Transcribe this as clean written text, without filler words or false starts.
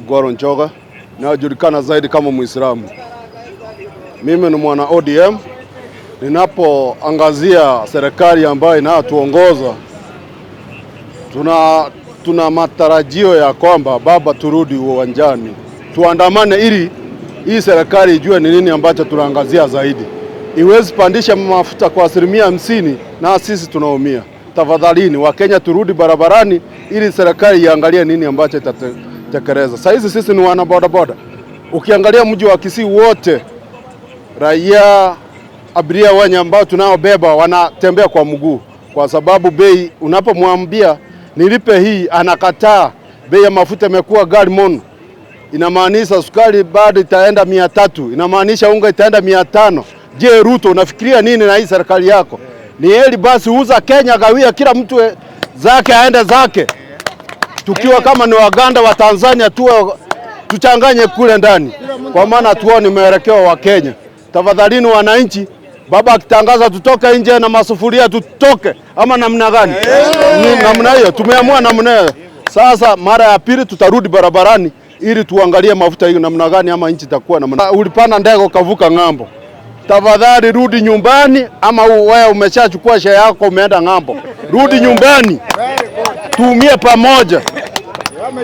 Gwaro Njoga, nayojulikana zaidi kama Muislamu. Mimi ni mwana ODM. Ninapoangazia serikali ambayo inayotuongoza, tuna matarajio ya kwamba baba, turudi uwanjani tuandamane, ili hii serikali ijue ni nini ambacho tunaangazia zaidi. Iwezi pandisha mafuta kwa 50% na sisi tunaumia. Tafadhalini Wakenya, turudi barabarani ili serikali iangalie nini ambacho itatekeleza. Saa hizi sisi ni wana bodaboda. Ukiangalia mji wa Kisii wote raia abiria wenye ambao tunaobeba wanatembea kwa mguu, kwa sababu bei, unapomwambia nilipe hii anakataa. Bei ya mafuta imekuwa ghali mno, inamaanisha sukari bado itaenda 300, inamaanisha unga itaenda 500. Je, Ruto unafikiria nini na hii serikali yako? Ni heri basi uza Kenya, gawia kila mtu zake aende zake, tukiwa kama ni Waganda wa Tanzania tuwe tuchanganye kule ndani, kwa maana tuone mwelekeo wa Kenya. Tafadhalini wananchi, baba akitangaza tutoke nje na masufuria tutoke, ama namna gani? Ni namna hiyo, tumeamua namna hiyo. Sasa mara ya pili tutarudi barabarani ili tuangalie mafuta hiyo namna gani, ama nchi itakuwa namna. Ulipanda ndege ukavuka ng'ambo, tafadhali rudi nyumbani, ama wewe umeshachukua share yako umeenda ng'ambo, rudi nyumbani, tuumie pamoja.